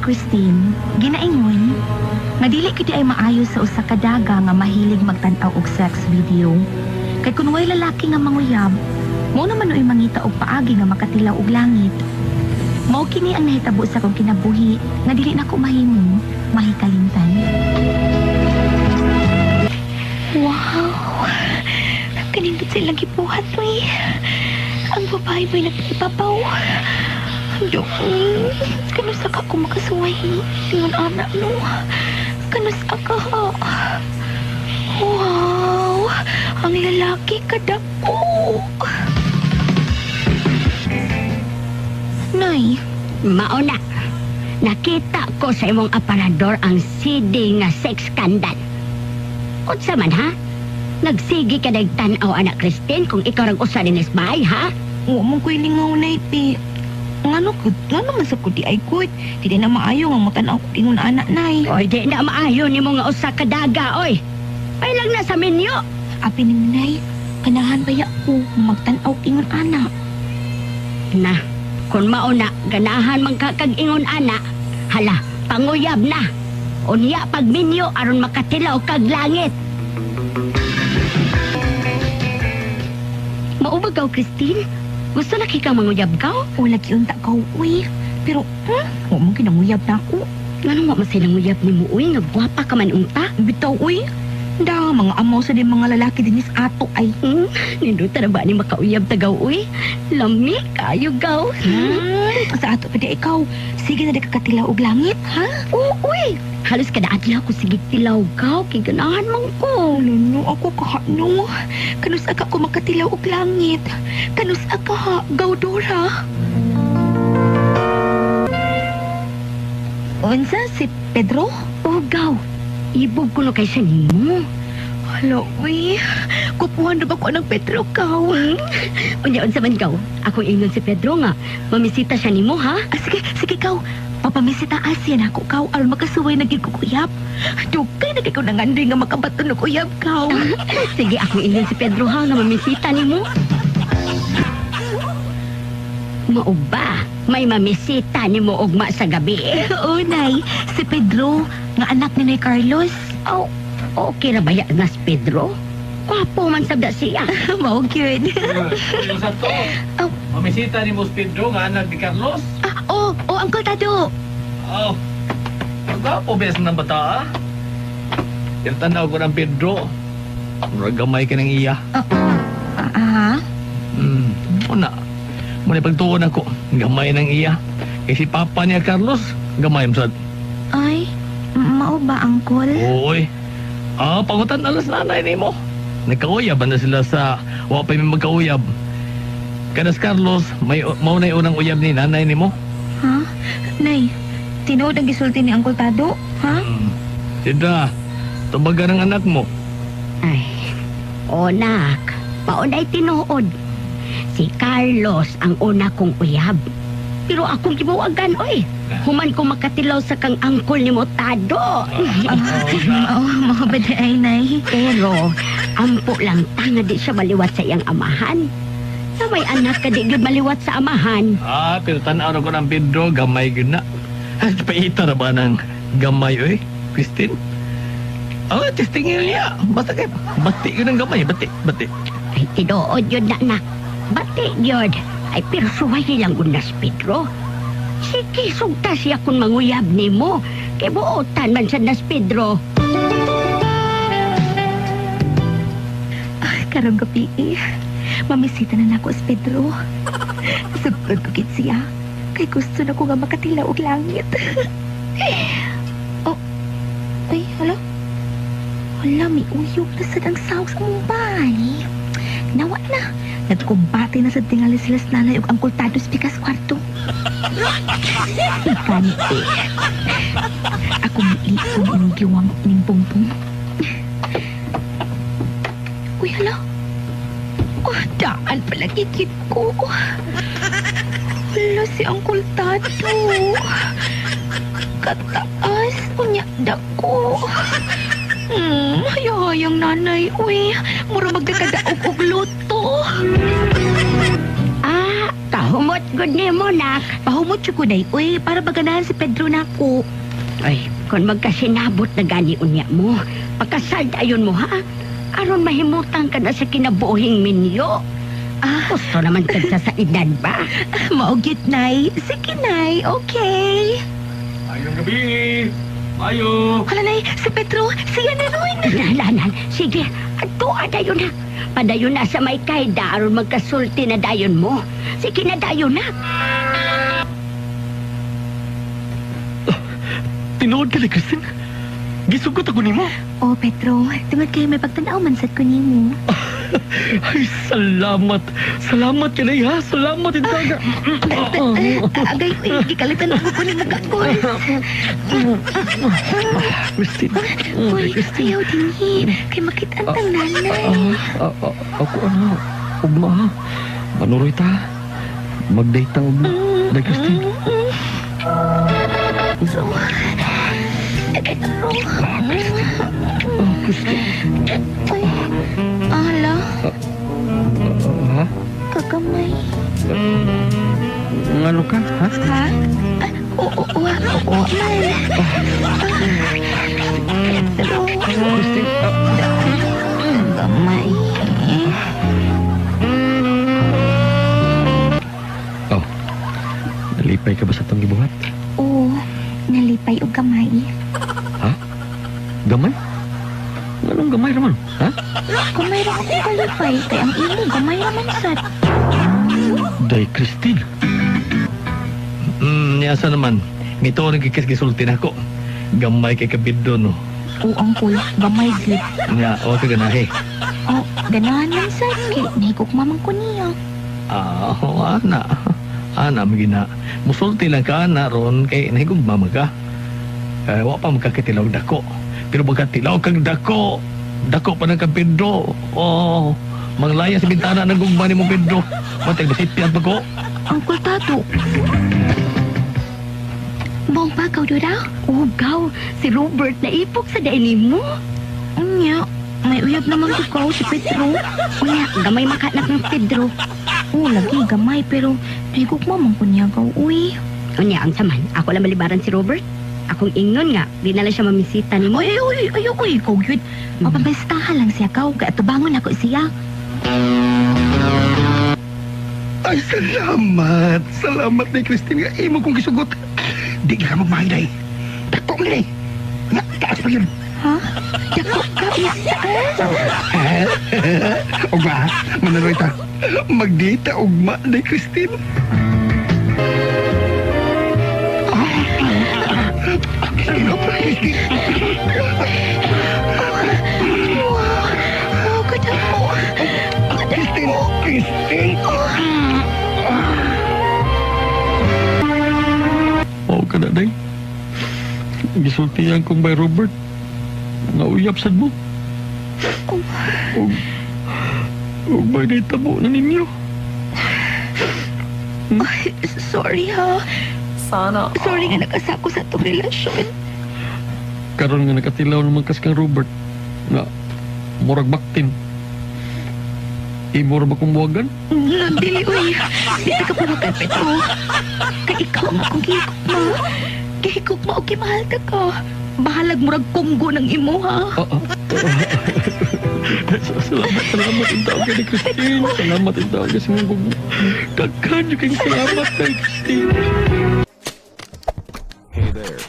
Christine, ginaingon nga dili gid ay maayo sa usa ka daga nga mahilig magtan-aw og sex video. Kay kun way lalaki nga manguyab, mao naman uy mangita og paagi nga makatilaw og langit. Mao kini ang nahitabo sa akong kinabuhi nga dili nako mahimong mahikalimtan. Wow! Kanindot sa ilang gibuhat, uy. Ang babae mo'y nagpaibabaw. Doon, kanusa ka ko makasuway. Ingon anak, no? Kanusa ka, ha? Wow! Ang lalaki kadako. Nay, Mao na. Nakita ko sa imong aparador ang CD nga sex scandal. Unsa man ha? Nagsige ka nagtan-aw anak Christine kung ikaw rang usa ni Bay, ha? wa man ko'y lingaw, Nay, pi. Ngano ko, ngano man sa ko di ay good. Di na maayo nga matan-aw ko ingon anak, Nay. Oy, di na maayo nimo nga usa ka daga, oy. Ay lang na sa minyo. Api ni mo, Nay, kanahan baya ko nga magtan-aw ingon anak. Na, kung mao na, ganahan man ka kag ingon ana, hala, panguyab na. Unya pagminyo aron makatilaw kag langit. Mao ba gaw, Christine? Gusto na kay kang manguyab gaw? O lagi unta ka, uy. Pero, wa man kinanguyab na ako. Nganong wa man sila nguyab nimo uy, nga gwapa ka man unta? Bitaw, uy. Da, mga amaw sa di mga lalaki din is ato ay. Ninduta na ba ni makauyab tagaw uy? Lami kayo gaw. Sa ato pa di ikaw. Sige na di kakatilaw og langit, ha? Oo, uy. Halos kada adlaw ko sige tilaw gaw kay ganahan man ko. Ano, ako ka, no? Kanus ka ko makatilaw og langit. Kanus ka, ha, Gaudora. Unsa si Pedro? Oh, gaw. Ibog ko no kay sa nimo. Hala, uy. Kupuhan na ba ko ng Pedro kaw? Unya unsa man gaw? Ako ingon si Pedro nga mamisita siya nimo ha? Ah, sige, sige kaw. Papamisita asya na ako kaw aron makasuway na gid ko kuyab. Dugay na kay ko nangandoy nga makabaton og uyab kaw. Sige, ako ingon si Pedro ha nga mamisita nimo. Mao ba? May mamisita nimo ugma sa gabi. Oo, Nay. Si Pedro, nga anak ni Nay Carlos. Oh, okay ra ba ya nga si Pedro? Kwapo man sabda siya. Mao gyud. Yung sa to. Oh. Mamisita ni Mos Pedro nga anak ni Carlos. Ah, oh, oh, Uncle Tado. Oh. Ang gwapo bes ng bata ah. Yung tanaw ko ng Pedro. Murag gamay ka ng iya. Ah, ah. Una. Muna pagtuon ako. Gamay ng iya. Kay si Papa niya Carlos, gamay mo sad. Ay, mao ba, Uncle? Oy. Ah, pangutan alas nanay nimo. Nagkauyab na sila sa wa pa may magkauyab. Kanas Carlos, may mao na unang uyab ni nanay nimo. Ha? Nay, tinuod ang gisulti ni Uncle Tado? Ha? Sidra, tubagan ang anak mo. Ay, onak, paunay tinuod. Si Carlos ang una kong uyab. Pero akong gibuwagan, oy. Human ko makatilaw sa kang angkol ni Motado. Ah, mao, mao ba di ay, Nay? Pero, ampo lang tanga di siya maliwat sa iyang amahan. Na may anak ka di gyud maliwat sa amahan. Ah, pero tanaw na ko ng Pedro, gamay gyud na. Ay, paita na ba ng gamay, oy? Christine? Ah, testingin niya. Basta kay, bati yun ang gamay, bati, bati. Ay, tinuod yun na, anak. Bati yun. Ay, pero suway lang unas, Pedro. Sige, sugta siya kung manguyab nimo. Kay buotan man sa nas, Pedro. Ay, karong gabi eh. Mamisita na nako si Pedro. Sugtod ko gid siya. Kay gusto na ko nga makatilaw og langit. Oh, ay, hala. Hala, may uyog na sad ang sawag sa Mumbai. Nawa na. Nagkumbate na sa tingali sila sa nanay ug ang kultados pikas kwarto. Ikani eh. Ako miipon ining giwang ning pungpung. Uy, hala. Oh, daan pala kikit ko. Hala, si Uncle Tato. Kataas, unya dako. Hayahayang nanay. Uy, mura magkakadaog og luto. Ah, ka. Pahumot gud nimo, nak. Pahumot jud ko, Day. Uy, para maganahan si Pedro nako. Ay, kung magkasinabot na gani unya mo, pakasal dayon mo, ha? Aron mahimutang ka na sa kinabuhing minyo. Ah, Gusto naman kag sa edad ba? Mao gyud, Nay. Sige, Nay. Okay. Maayong gabi! Maayo! Hala, Nay. Si Pedro, siya na ron. Nalanan, sige, adto dayon na. Padayon na sa may kayda aron magkasulti na dayon mo. Sige na dayon na. Tinuod ka ni Christine? Gisugot ako nimo. Oh, Pedro, tungod kay may pagtanaw man sad ko nimo. Ay, salamat. Salamat ka ha. Salamat intaga. Agay, uy, gikalitan ako ko nimo gakol. Christine. Uy, Christine. ayaw dinhi. Kay makita ang nanay. Ah, ah, ah, ako ano, ugma ha. Manuroy ta. Mag-date ta ugma. Day, Christine. So, Pedro. Oh, Christine. Ay, ala, Ha? kagamay. Ngano ka, ha? Ha? Ah, oo, oo, oo, man. Pedro, Christine, gamay. Oh, nalipay ka ba sa atong gibuhat? Oo, nalipay og gamay. Ha? Gamay? Nganong gamay raman? Ha? Gamay ra akong kalipay, kay ang imo gamay ra man sad. Day, Christine. Asa naman. Mito nagkikis gisulti nako. Gamay kay kabiddo, no. Oo, angkol, gamay gyud. Nya, wa ka ganahe. Oh, ganahan man sad kay nahigugma man ko niya. Ah, oh, ana. Ana, magina. Musulti lang ka ana ron kay nahigugma man ka. Eh, wa pa magkakatilaw dako. Pero magkatilaw kag dako. Dako pa ng kang Pedro. Oh, manglaya sa bintana ng gugma ni mo Pedro. Matay basipyan pa ko. Uncle Tato. Bong pa, kaw dura? Ugaw, si Robert na ipok sa daini mo. Unya, may uyab naman ko kaw si Pedro. Unya, gamay makanak ng Pedro. Oo, lagi gamay pero nahigugma man ko niya kaw, uy. Unya, ang saman, ako lang malibaran si Robert. Akong ingnon nga, di na lang siya mamisita ni mo. Ay, ay, ay, ay, ikaw yun. Mapapestahan lang siya kaw, kaya tubangon ako siya. Ay, salamat. Salamat ni Christine. Nga imo kong gisugot. Di ka magmahay, day. Dako man, day. Nga, taas pa yun. Ha? Dako ka, iya, taas. Ugma, manaroy ta. Magdita, ugma, day, Christine. Christine, oh, Christine. Wow, wow, kadako. Christine, Christine. Oo ka na, day. Gisultihan kong by Robert. Nga uyab sad mo. Og may nahitabo na ninyo. Ay, sorry ha. Sana all. Sorry nga nakasako sa itong relasyon. Karon nga nakatilaw naman kas kang Robert. Nga, murag baktin. Imo ra ba kong buwagan? Dili, uy. Di ta ka pawagan, Pedro. Kay ikaw ang akong gihigugma. Gihigugma o gimahal ta ka. Bahalag murag kunggo ng imo, ha? Ah, ah. Salamat, salamat in taon kay Christine. Salamat in taon kasi mong gugma. Daghan yung kayong salamat kay Christine. Hey there.